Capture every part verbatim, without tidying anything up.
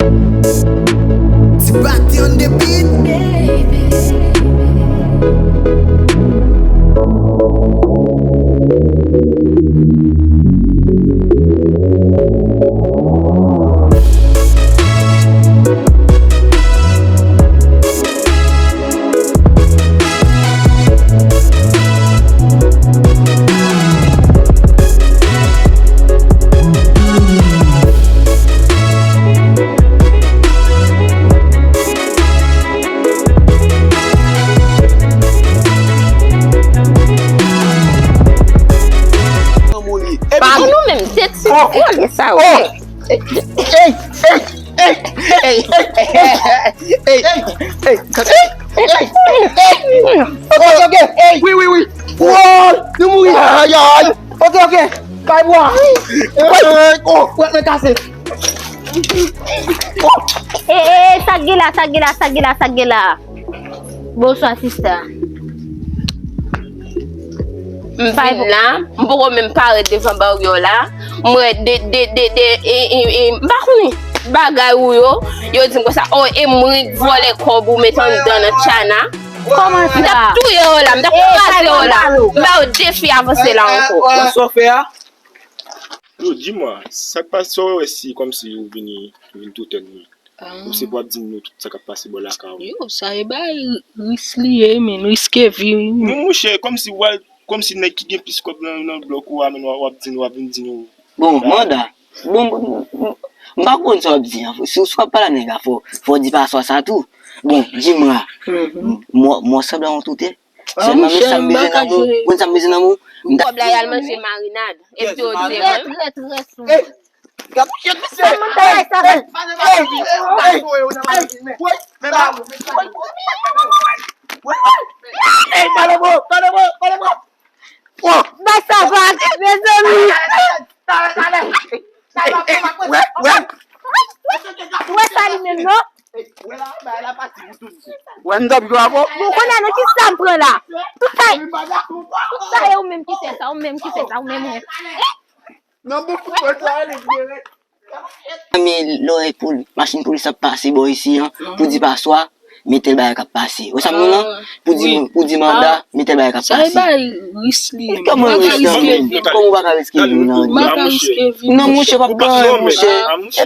Ti Batty on the beat. Pa nou menm, se ti vòlè sa, wi. Ey, ey, ey, ey, ey, ey, ey, ey, ey, ey, ey, ey, ey, ey, ey, ey, ey, wi, wi, wi. Woy, nou mouri. Ay, ay. Ok, ok. Kay bwa. Oh, pwèt mwen kase. E, e, e, sa k gen la, sa k gen la, sa k gen la, sa k gen la. Bonswa, sista. M vin la, m poko menm parèt devan baryo la. M wè de, de, de, de, e, e, e, m pa konnen bagay ou yo. Yo di m konsa, oh, Emrick vòlè kòb ou met anndan nan tchana. Kòman sa? M t ap touye yo la, m t ap kraze yo la. M ba yo defi avanse la ankò. Sa w fè a? Yo, di mwen, sa k pase, sa w wè si kòmsi ou vini, ou vin toutèn nou? Ou se pou ap di nou tout sa k ap pase bò lakay ou? Yo, sa e bay ris li ye, men riske vi wi. Non, monchè, kòmsi w al, kòmsi nèg ki gen plis kòb nan, nan blòk ou a, men w ap di nou, w ap vin di nou. Bon, manda, bon, m pa konn sa w ap di an. Si w, si w ap pale a nèg la, fò, fò w di paswa sa tou. Bon, di mwen, m, m, m sanble yon toutè. Sèlman men sa m bezwen nan men w. Konn sa m bezwen nan men w. M ta... Kòb la y al manje marinad. Epi w di mwen. Trèt, trèt, trèt sou mwen. Gad kouche misye. Sa moun ta bay sa fè. Ey, ey, ey. Ey, pale mwen, pale mwen, pale mwen. Bay sa vag, mezanmi. Wè, wè. Wè sa li menm non. Wè m t ap jwe avè w. Bon, konnen nan ki sa m pran la. Tout sa, tout sa e ou menm ki fè sa, ou menm ki fè sa, ou menm ou. Nan bout pou mwen sa li vye rèd. Men lòrèy pou li, machin polis ap pase bò isi an, pou di paswa, men tèl bagay k ap pase. Wè sa m di w lan? Pou di, pou di manda, men tèl bagay k ap pase. Sa e bay ris li ye. Kòman ris nan men? Kòman ou pa ka riske vi w nan? M pa ka riske vi m. Non, monchè, p ap gen anyen, monchè. E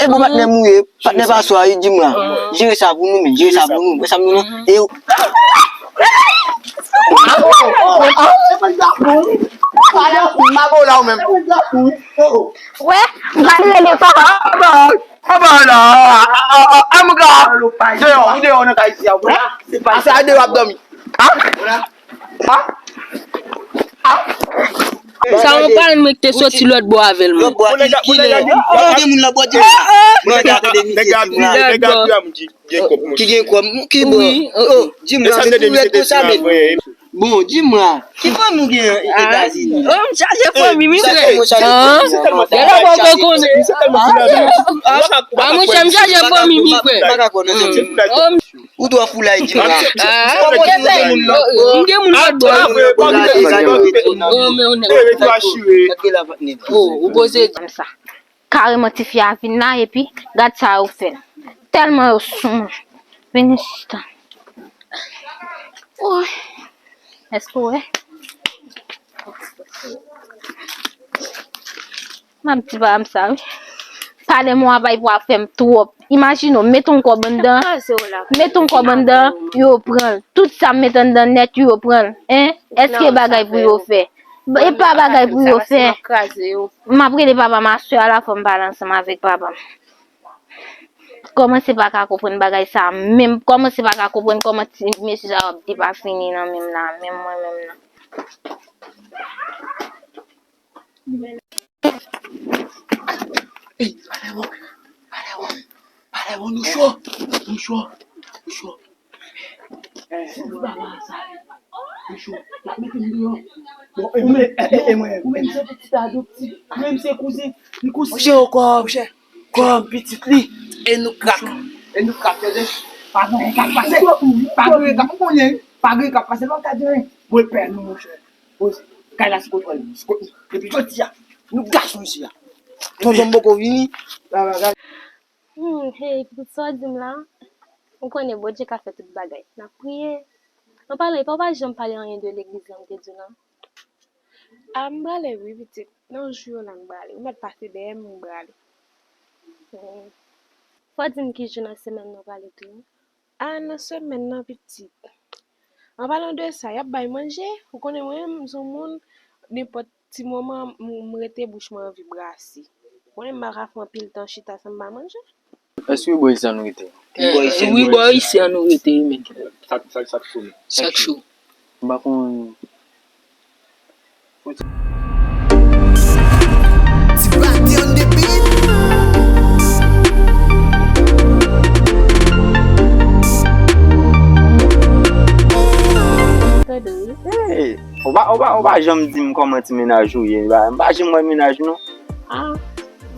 bon patnè m ou ye. Patnè paswa, di m la. Jere sa pou nou menm, jere sa pou nou. Wè sa m di w lan? E yo. Wè, m pral rele papa. Papa la. Amga. Deyò, ou deyò nan kay isi a. Ase a deyò ap dòmi. Sa yon pal mwen ki te soti lòt bò avè l mwen. Lòt bò, ki, ki lè? Gen moun lòt bò di mwen. Mwen ka tande misye di mwen. Ki gen kòb, ki bò? Oh, di mwen, se tou rèd konsa menm. Bon, di mwen, ki fanmi w gen Etazini? Oh, m chaje fanmi, wi, frè. Gade bò konnen. A, mwen, m chaje fanmi, wi, frè. Ou twò foulay di m la. M gen moun lòt bò. Oh, ou poze di m sa. Kareman tifi a vin la epi gad sa yo fè l. Tèlman yo sou mwen. Vini chita. Woy. Èske w wè? M ap di pa m sa wi. Pale m w ap bay pou ap fè m twòp. Imajine w, met yon kòb anndan. Met yon kòb anndan, yo pran l. Tout sa m met anndan nèt, yo pran l. Hein? Èske bagay pou yo fè? E pa bagay pou yo fè. M ap rele papa m aswè a la, fò m pale ansanm avèk papa m. Kòmanse pa ka konprann bagay sa a menm. Kòmanse pa ka konprann kòman ti mesye sa yo ap depafini nan menm la, menm mwen menm nan. Ey, pale wòk, pale wòk, pale wòk, nou cho, nou cho, nou cho. Ey, si nou pa wè sa, nou cho, y ap mete m deyò. Bon, e, ou menm, e, e, e, mwen, ou menm se pitit adoptif, ou menm se kouzen, m kouzen. Monchè, o kò, monchè, kò, pitit li. E nou krak, e nou krak, tande. Pa gen anyen k ap pase, pa gen anyen k ap, ou konnen, pa gen anyen k ap pase, pa ka di anyen. Mwen pè nou, monchè. Poze. Kay la sou kontwòl nou, sou kontwòl nou. Depi jodi a, nou gason isi a. Tonton m poko vini. La bagay. Hmm, hey, pitit, sa w di m la? Ou konnen Bondye ka fè tout bagay. N ap priye. An palan, epa w pa janm pale anyen de legliz lan m te di w lan? A, m prale wi, pitit. Nan jou yo la m prale. Ou mèt pase dèyè m, m prale. Hmm. Fò w di m ki jou nan semèn nan w prale tou. A, nan semèn nan, pitit. An palan de sa, y ap bay manje. Ou konnen mwen menm, m se yon moun, nenpòt ti moman, m, m rete bouch mwen anvi brase. Ou konnen m pa ka fè anpil tan chita san m pa manje. Èske wi bò isi an nou rete? Wi bò isi an nou rete, wi, men. Sak, sak, sak cho. Sak cho. M pa konn. Hey, ou pa, ou pa, ou pa janm di m kòman ti mennaj ou ye. M pa janm wè mennaj non. Ah,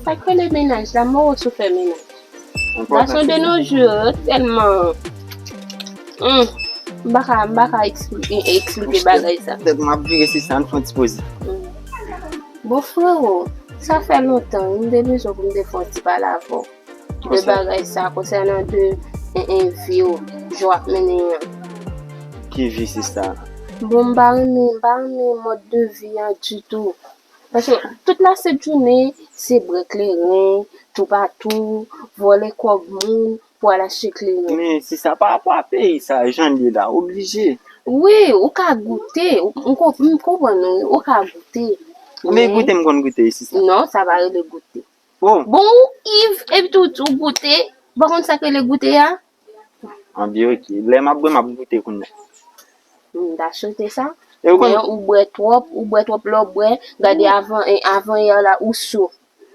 sa k rele mennaj la, mwen wè sou fè mennaj. Gason de nos jours yo tèlman, hmm, m pa ka, m pa ka eksplike, eksplike bagay sa. Tèt m ap vire, sista, ann fè yon ti poze. Hmm. Bon, frero, sa fè lontan wi, m te bezwen pou m te fè yon ti pale avè w de bagay sa, konsènan de, en, en, vi w, jan w ap mennen an. Ki vi, sista? Bon, m pa renmen, m pa renmen mòd de vi an ditou. Paske tout lasent jounen, se bwè kleren, toupatou, vòlè kòb moun pou al achte kleren. Men sista, pa rapò a peyi sa, jan l ye la, oblije. Wi, ou ka goute, ou, m konp-, m konprann ou, ou ka goute. Men goute, m konn goute, sista. Non, sa pa rele goute. Oh. Bon, ou iv, epi tou, ou goute, ou pa konn sa k rele goute a? Anben, ok. Lè m ap bwè, m ap goute kounye a. M ta swete sa. E ou konn... Men ou bwè twòp, ou bwè twòp, lè w bwè, gade avan, e, avan yè la, ou sou.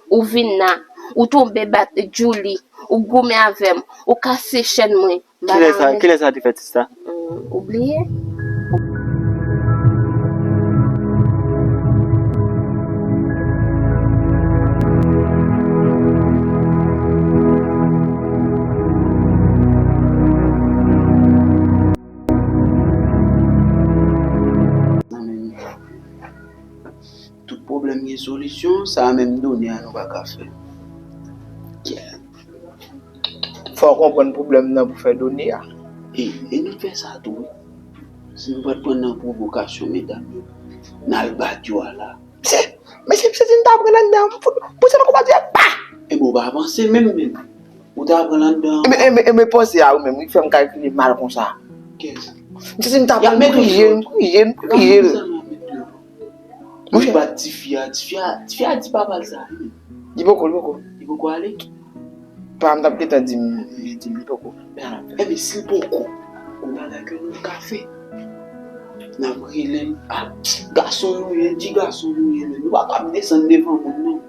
Ou vin la, ou tonbe bat Djouly, ou goumen avè m, ou kase chèn mwen. M pa ka renmen. Kilè sa, kilè sa te fèt, sista? Hmm, ou bliye? Tout pwoblèm gen solisyon, sa a menm done a nou pa ka fè. Fò w konprann pwoblèm nan pou fè done a. E, e nou fè sa tou, wi. Si nou pa t pran nan pwovokasyon medam yo, n al bat yo a la. Se, mesye, m santi m ta pran anndan, m fout, pouse nan konpa di, pa! E bon, w pa avanse menm, menm. Ou ta pran anndan. E men, e men, e men panse a ou menm, wi, fè m kalkile mal konsa. Kiyès? M santi m ta pran, m kriye, m kriye, m kriye. Monchè. Li bat tifi a, tifi a, tifi a di papa l sa, wi. Li poko, li poko. Li poko ale? Papa m t ap gentan di m, li di m li poko. Ebyen, si l poko, yon bagay ke nou ka fè. N ap rele l, ah, gason nou ye, di gason nou ye, men nou pa ka ap desann devan moun, non.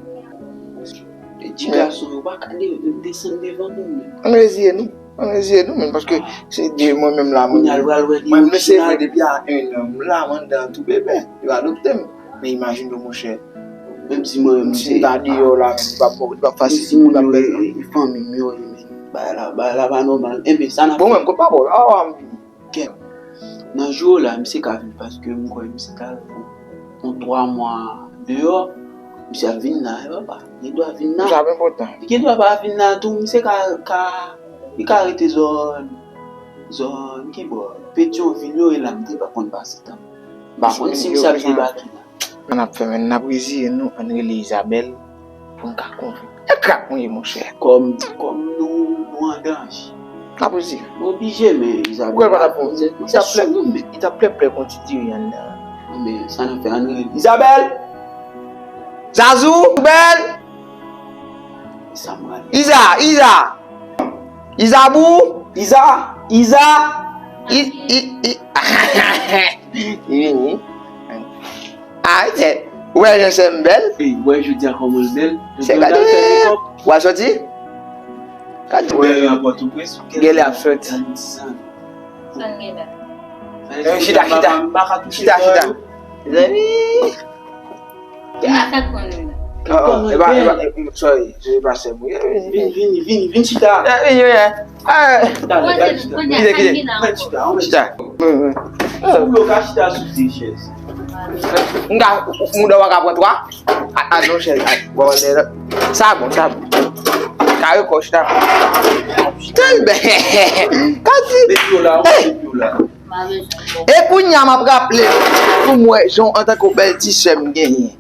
E di gason yo pa ka de-, desann devan moun, men. Ann reziye nou. Ann reziye nou, men, paske se de mwen menm la, mwen menm. Kounye a l pral wè li orijinal. Mwen, mwen se vre depi a en an, m la, m anndan tou bebe. Yo adopte m. Men imajine w, monchè. Menm si mwen menm, si m ta deyò la, li p ap, li p ap fasil pou n ap bèl. E fanmi m yo ye, men. Bagay la, bagay la pa nòmal. Enben, sa n ap fè. Bon, menm, kote papa w la, a, a, m vini. Kèt. Nan jou la, misye ka vin paske m kwè misye t al fè yon twa mwa deyò. Misye ap vin la, e papa. Li dwa vin la. Sa ap enpòtan. Li gen dwa pa vin la tou, misye ka, ka, li ka rete zòn, zòn, ki bò? Petyonvil yo, e la m te pa konn pase tan. M pa konn si misye ap debake la. Ann ap fè, men, n ap reziye nou, ann rele Izabèl pou n ka konprann. E krak mwen ye, monchè. Kòm, kòm nou, nou an danje. N ap reziye. Nou oblije, men, Izabèl. Poukò l pa t ap fè yon ti, li t ap plè, li t ap plè plè kon ti diri anndan. Men, sa n ap fè, ann rele Izabèl! Zazou, Izabèl! Iza, Iza! Iza bou! Iza! Iza! I, i, i. Li vini. Ay, tèt. Ou wè jan sè m bèl? Ey, ou wè jodi a kòman l bèl? Se gade. Ou a soti? Gade. Ou wè rapò tou prens. Genlè ap soti. Gade ti sa. Sa l gen la? Chita, chita. Chita, chita. Mezanmi. Ki sa k pran nou la? Oh, oh, e pa, e pa, e, sorry, se pa sè m wi. Vini, vini, vini, vini chita. Eh, vini, vini. Ah. Talè, gade chita. Kite, kite. Chita, chita. Ou ka chita sou de chèz. M ka, mouda w ka pran twa. A, a, non, chèz. A, bon, sa bon, sa bon. Kare kòch la. Tèlman. Kati. Met yo la, met yo la. E kounye a m ap raple pou m wè jan antanke yon bèl ti sè m genyen.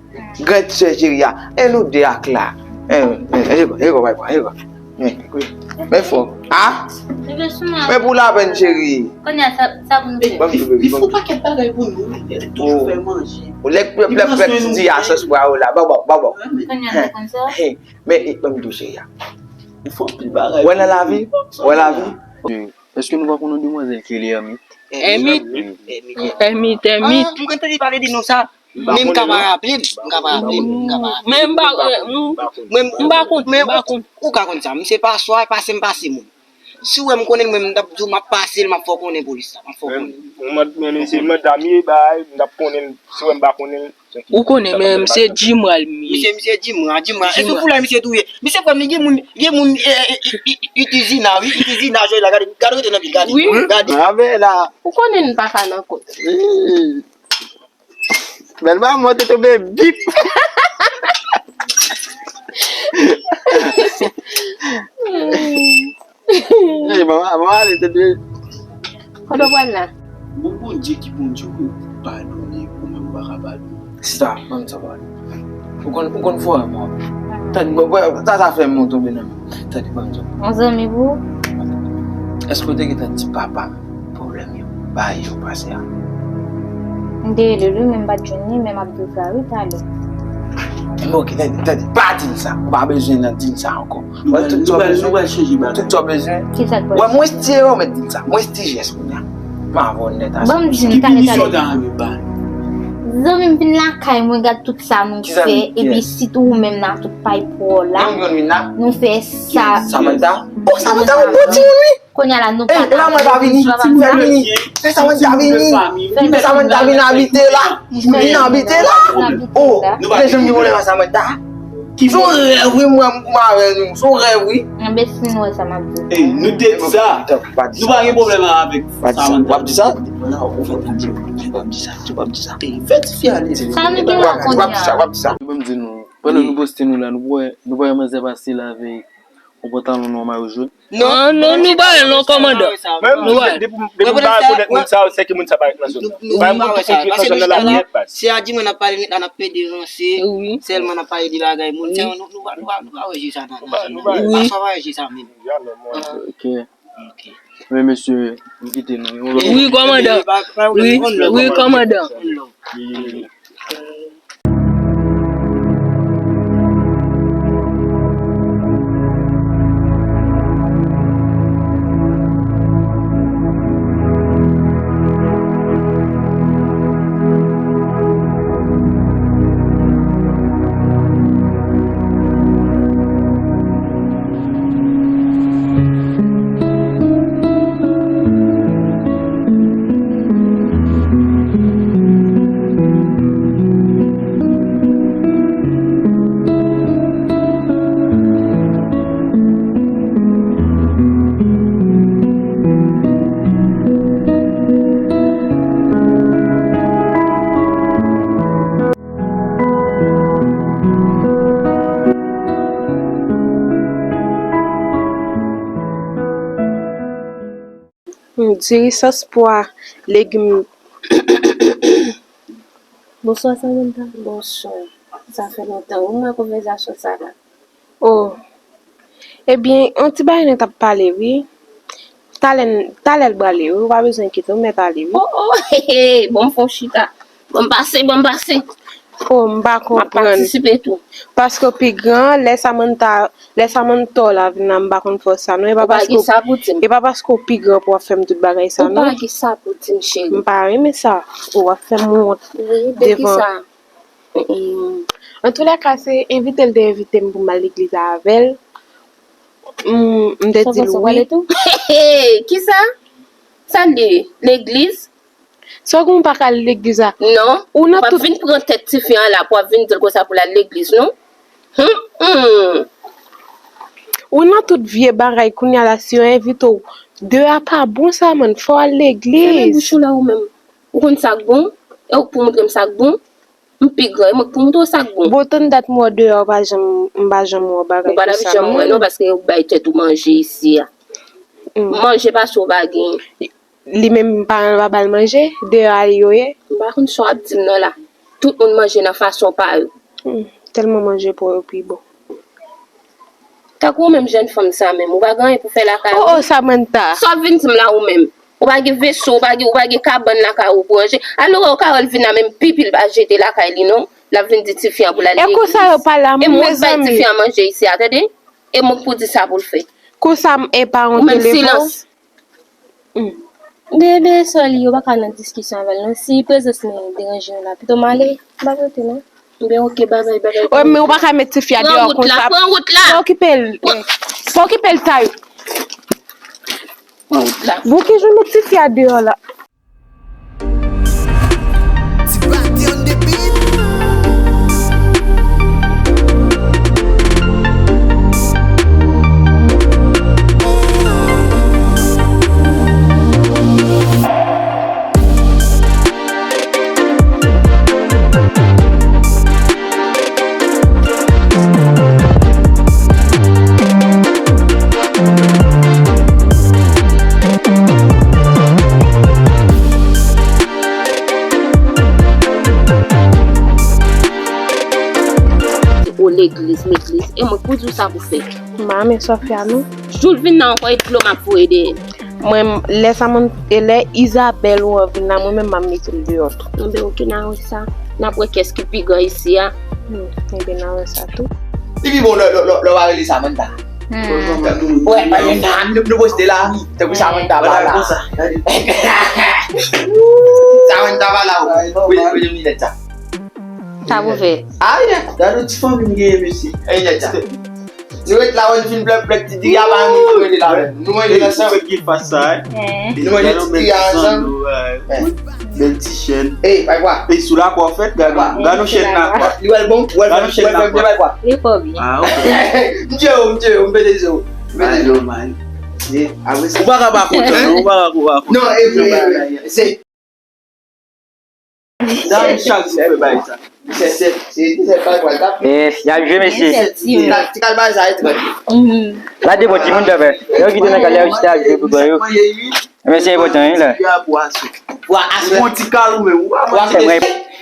Gran ti sè cheri a. E nou de ak la. E, e, e, e, e, e, e, e, Men fò. A? Men pou lapèn, cheri. Kounye a, sa, sa pou nou fè? Ban m di, baby, ban m di. Li fè yon pakèt bagay pou nou. Li toujou fè manje. Ou lè plèp, plèp, plèp, di a sòs pwa yo la. Ba, ba, ba, ba. Kounye a, sa konn sa? Men, ban m di, cheri a. Ou fè anpil bagay. Wè nan lavi? Wè lavi? Èske nou pa konn yon demwazèl ki rele Èrmit? Èrmit. Èrmit, Èrmit. Ah, m konn tande pale de non sa. Men m ka pa raple m, m ka pa raple m, m ka pa raple m. Men m pa, m, m pa konn, men m pa konn. Ou ka konn sa, misye pa swa, pase m pase moun. Si w wè m konnen l, mwen m t ap di w m ap pase l, m ap fè w konnen polis la, m ap fè w konnen. Mwen, mwen, mwen, se madanm ye bay, m t ap konnen l, si w wè m pa konnen l. Ou konnen, men misye Jimra l ye. Misye, misye Jimra, Jimra. E sou foulay misye tou ye. Misye frè m, li gen moun, gen moun, e, e, e, e, Itizina, wi, Itizina, jwe la, gade, gade, rete nan vil, gade. Wi. Gade. Avè la. Ou konnen n pa ka nan kont. Bèl manman te tonbe bip. Ey, manman, manman ale tande. Kote w pral la? Bon Bondye ki Bondye ou padone, ou menm ou pa ka padone. Sista, ban m sa pale. Ou konn, ou konn fò a mò. Tande, bon, bon, sa, sa fè m tonbe nan men. Tande, ban m sa. Yon zanmi pou ou? Èske w te gentan di papa pwoblèm yo bay jou pase a? M te rele l wi, men m pa t jwenn li, men m ap di w sa wi talè. Enben, oke, tande, tande, pa di l sa. Ou pa bezwen nan di l sa ankò. Wè, tout sa w bezwen. Tout sa w bezwen. Kisa k pral? Wè, mwen ti yo mèt di l sa. Mwen ti jès kounye a. M avè w nèt ase. Ban m di nou, talè, talè. Zanmi m vin lakay mwen, gad tout sa nou fè, epi sitou ou menm nan tout pay pou w la. Nou fè sa. Samantha? Oh, Samantha, yon bon timoun, wi. Kounye a la, nou pa ka. Samantha vini. Fè Samantha vini. Fè Samantha vin abite la. Vin abite la. Oh, nou pa janm gen pwoblèm ak Samantha. Son rèv, wi, mwen, m avè nou. Son rèv, wi. Enben, si nou wè sa m ap di. Ey, nou te di sa. Nou pa gen pwoblèm avèk Samantha. W ap di sa? W ap di sa? W ap di sa? Ey, fè ti fi a di. Sa nou gen la kounye a? W ap di sa? W ap di sa? Ban m di nou, pandan nou poste nou la, nou pa wè, nou pa wè manzè pase la avèk yon pantalon nwa, mayo jòn. Non, non, nou pa wè l non, kòmandan. Nou pa wè. Depi, depi m pa rekonèt moun sa yo, se ke moun sa pa ret nan zòn nan. Nou pa wè moun ki ret nan zòn nan la pou nèt baz. Se a di mwen n ap pale nèt la, n ap pede ranse. Sèlman n ap pale de bagay moun. Se nou, nou pa, nou pa, nou pa wè je sa nan, nan zòn nan. Pastè pa wè je sa menm. Ok. Ok. Men mesye, m kite nou. Wi, kòmandan. Wi, wi, kòmandan. Hmm, diri, sòs pwa, legim. Bonswa, Samantha. Bonswa. Sa fè lontan wi, m wè konvèsasyon sa la. Oh. Ebyen, yon ti bagay nou t ap pale, wi. Talè, talè l prale, wi. Ou pa bezwen enkyete w, mèt ale, wi. Oh, oh, he, he. Bon, m fè w chita. Bon, m pase, bon, m pase. Oh, m pa konprann. M ap patisipe tou. Paske w pi gran, lè Samantha, lè Samantha w la vin la, m pa konn fè w sa, non. E pa paske w, e pa paske w pi gran pou w ap fè m tout bagay sa, non. Ou pa gen sa pou di m, cheri. M pa renmen sa. Ou ap fè m wont devan. Wi, de kisa? Mm. Antoulèka, se envite l te envite m pou m al legliz avè l. Mm, m te di l wi. Kisa? Sa l ye? Legliz? Sa w gen w pa ka al legliz la? Non. Ou nan tout. W ap vin pran tèt tifi an la, pou w ap vin di l konsa pou l al legliz, non? Hum, hum. Ou nan tout vye bagay kounye a la, si yo envite w, de a pa bon sa, man, fò w al legliz. Fèmen bouch ou la ou menm. Ou konn sa k bon? E ou k pou montre m sa k bon? M pi gran, e mwen k pou montre w sa k bon. Bon, tann dat m wè w deyò, w pa janm, m pa janm wè w bagay konsa. Ou pa t ap janm wè non, paske yo bay tèt ou manje isi a. Manje pase w pa gen. Li menm, paran l pa ba l manje, deyò a li yo ye. M pa konn sa w ap di m nan la. Tout moun manje nan fason pa yo. Hmm, tèlman manje pa w yo pi bon. Tankou ou menm jèn fanm sa menm, ou pa gen anyen pou fè lakay ou? Oh, oh, Samantha. Sa w ap vin di m la ou menm? Ou pa gen veso, ou pa gen, ou pa gen kabann lakay ou pou ranje? Alò, ou Carole vin la menm, pipi l pa jete lakay li non. L ap vin di tifi an pou l al legliz. E konsa yo pale a moun, mezanmi. E mwen k bay tifi an manje isi a, tande? E mwen k pou di sa pou l fè. Konsa m e pa yon telefòn. Ou menm silans. Hmm. Bebe, sòl, yo pa ka nan diskisyon avè l non. Si prezans mwen deranje nou la, pito m ale, m pa rete non. Ebyen, oke, babay, babay. Wi, men ou pa ka met tifi a deyò konsa. Pran wout la, pran wout la. Pa okipe l, eh, pa okipe l, Tay. Pran wout la. Bon, kijan met tifi a deyò la? Ti Batty on the beat. O legliz, legliz, e mwen k pou di w sa pou fè. M pa renmen sa w fè a non. Jou l vin nan ankò, e dlo m ap voye dèyè l. Mwen, lè Samantha, e lè Isabelle ou an vin la, mwen menm m ap mete l deyò tou. Enben, oke, n a wè sa. N ap wè kiyès ki pi gran isi a. Hmm, enben, n a wè sa tou. Li pi bon lè, lè, lè, lè w pa rele Samantha. Hmm. Wè, pa gen sa, nou, nou poste la, tankou Samantha pa la. Samantha pa la, wi, wi, wi, linèt sa. Sa pou fè. Ah, yeah. Gade yon ti fanmi m genyen, mesye. Hey, nèg sa. Nou ret la, wè, nou fin plèk, plèk, ti diri a pa nou, nou rete la, wè. Nou manje ansanm. Ki fas sa, eh? Nou manje ti diri a ansanm. Bèl ti chèn. Hey, bay bwa. Hey, sou la kwa fèt, gade, gade yon chèn la kwa. Li wè l bon, wè l fè, wè l fè byen, bay bwa. Li fò byen. Ah, ok. M tchè w, m tchè w, m pete zo. M pete zo. Ou pa ka pa kontan, non, ou pa ka pa kontan. Non, e vre, e vre. Se Dan chak jou fè bay sa. Se, se, se, se bay bwa l tap. Eh, y ap jwe, mesye. Ti kal bay sa, e trant. La de bon timoun dòmè. Yo kite nan kal, y ap jete ak jwe pou yo. Men se enpòtan, wi, la. Bwa aswè. Bon ti kal ou menm.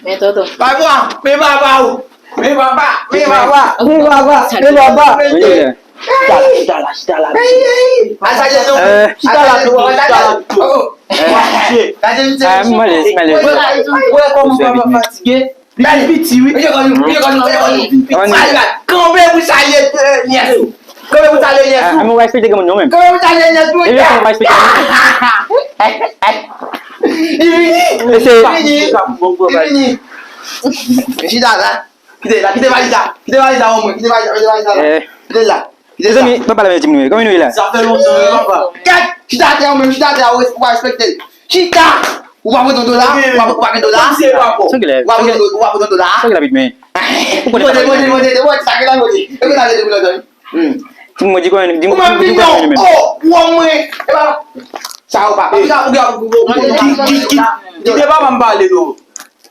Men tonton. Bay bwa, men papa ou. Men papa, men papa. Men papa, men papa. Chita la, chita la, chita la. Chita la, chita la. Chita la, chita la. Gade misye. Ah, m mande, m mande. Wè, wè kòman papa fatige. Li vin piti, wi. Kanpe pou salye, eh, nyès ou. Kanpe pou salye nyès ou. Ah, men w pa respekte granmoun non menm. Kanpe pou salye nyès ou. Epi w pa respekte moun. Li vini. Li vini. Li vini. Chita la. Kite la, kite valiz la. Kite valiz la, omwen. Kite valiz la, kite valiz la. Eh. Kite la. Kite sa. Mezanmi, pa pale avèk timoun yo. Kòman nou ye la? Sa fè lontan, wi, papa. Kèt! Chita atè, omwen, chita atè, ou res-, ou pa respekte. Chita! Ou pa pote yon dola, ou pa, ou pa gen dola. Ou pa pote yon do-, ou pa pote yon dola. Sa ki la vit, men. Pote, pote, pote, pote, sa ki la pote. E ki la pote pou lontan. Hmm. Timoun, di kòman, di kòman nou menm. Oh, ou omwen. E pa. Sa ou pa. Ki, ki, ki, ki, kite papa m pale, non.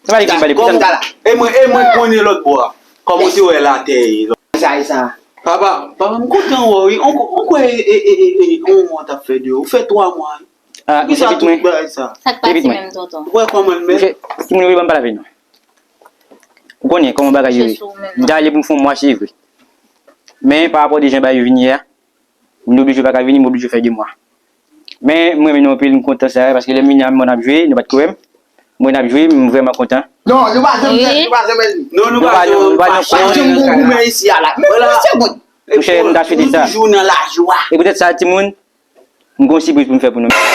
Sa pa li ki pale, kòman sa la? E mwen, e mwen konnen lòt bò a. Kòman w te wè latè ye? Sa, sa. Papa, papa, m kontan wè w, wi. On, on kwè, e, e, e, e, on mwa t ap fè de ou. Ou fè twa mwa, wi. Ah, misye vit mwen. Sa k pase menm, tonton? Ou wè kòman l menm? Misye, timoun yo, ban m pale avè nou. Ou konnen kòman bagay yo ye. M ta ale pou m fè yon mwa, se vre. Men, pa rapò de jan bagay yo vin ye a, m oblije pa ka vini, m oblije fè de mwa. Men, mwen renmen nou anpil, m kontan sa, paske lè m vini a, mwen ap jwe, nou pa t kwè m. Mwen ap jwe, m vrèman kontan. Non, nou pa janm fè, nou pa janm, non, nou pa janm, nou pa janm goumen isi a la. Men, men, se bon. Monchè, m ta swete sa. Toujou nan lajwa. E poutèt sa, timoun, m gon sipriz pou m fè pou nou.